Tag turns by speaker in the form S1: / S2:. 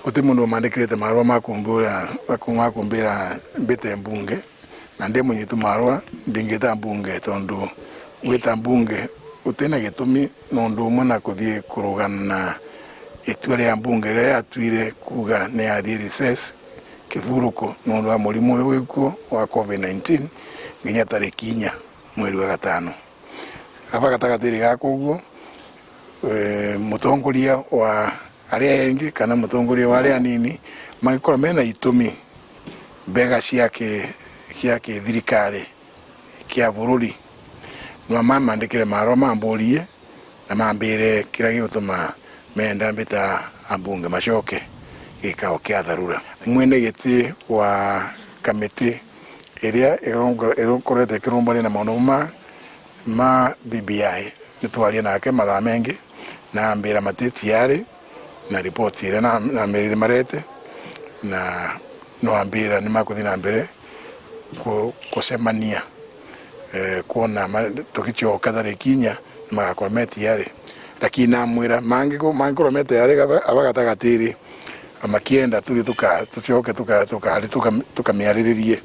S1: Guti mundu umandikirite marua ma kumbura ma kumbira mbite mbunge na ndi munyitu marua ndingita mbunge tondu gwita mbunge utina gitumi nundu umwe na kuthie kurugana na itua ria mbunge riria yatuire kuga ni yathie recess kiburuko nundu wa murimu uyu wikuo wa COVID-19 nginya tariki 4 mweri wa gatano. Aba gatagatiri gaka uguo, mutongoria wa aria engi kana mutongoria wa aria anini magikorwo mena itumi mbega cia kithirikari kia bururi no mamandikire marua mamburie na mambire kiria gigutuma menda mbita ambunge macoke gikao kia tharura. Mwene giti wa kamiti iria ironkorete ikirumbania na maundu ma BBI nitwaria nake mathaa mengi na ambira mati tiari na ripoti iria namerire marete na no ambira ni makuthi na mbere kucemania, kuona tugicoka tariki 4 magakorwo me tiari, lakini namwira mangikorwo me tiari aba gatagatiri makienda tuthi tucoke tukamiariririe.